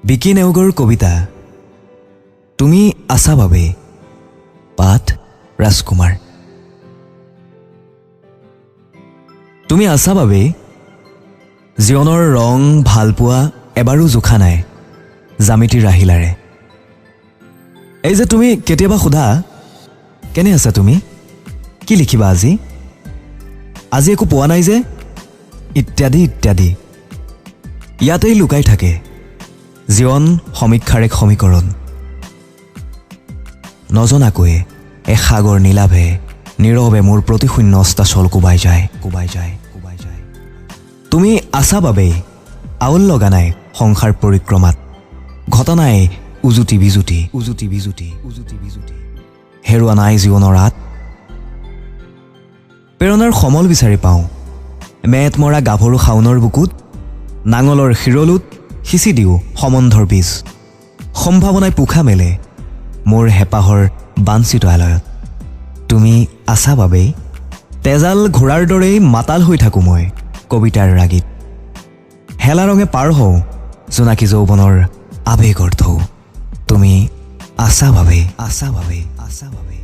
বিকি নেওগৰ কবিতা তুমি আছা বাবে। পাঠ ৰাজকুমাৰ। তুমি আছা বাবেই জীৱনৰ ৰং ভালপোৱা এবাৰো জোখা নাই জামিতিৰ আহিলাৰে। এই যে তুমি কেতিয়াবা সোধা, কেনে আছা তুমি, কি লিখিবা আজি, আজি একো পোৱা নাই যে, ইত্যাদি ইত্যাদি। ইয়াতেই লুকাই থাকে জীৱন সমীক্ষাৰ এক সমীকৰণ। নজনাকৈয়ে এসাগৰ নীলাভে নীৰৱে মোৰ প্ৰতিশূন্য অস্তাচল কোবাই যায়, কোবাই যায়, কোবাই যায়। তুমি আছা বাবেই আউল লগা নাই সংসাৰ পৰিক্ৰমাত, ঘটা নাই উজুতি বিজুতি, উজুতি বিজুতি, উজুতি বিজুতি। হেৰুৱা নাই জীৱনৰ আঁত। প্ৰেৰণাৰ সমল বিচাৰি পাওঁ মেট মৰা গাভৰু শাওনৰ বুকুত, নাঙলৰ শিৰলুত সিঁচি দিওঁ সম্বন্ধৰ বীজ। সম্ভাৱনাই পোখা মেলে মোৰ হেঁপাহৰ বাঞ্ছিত আলয়ত। তুমি আছা বাবেই তেজাল ঘোঁৰাৰ দৰেই মাতাল হৈ থাকোঁ মই কবিতাৰ ৰাগীত। হেলা ৰঙে পাৰ হওঁ জোনাকী যৌৱনৰ আৱেগৰ ঢৌ। তুমি আছা বাবেই, আছা বাবেই, আছা বাবেই।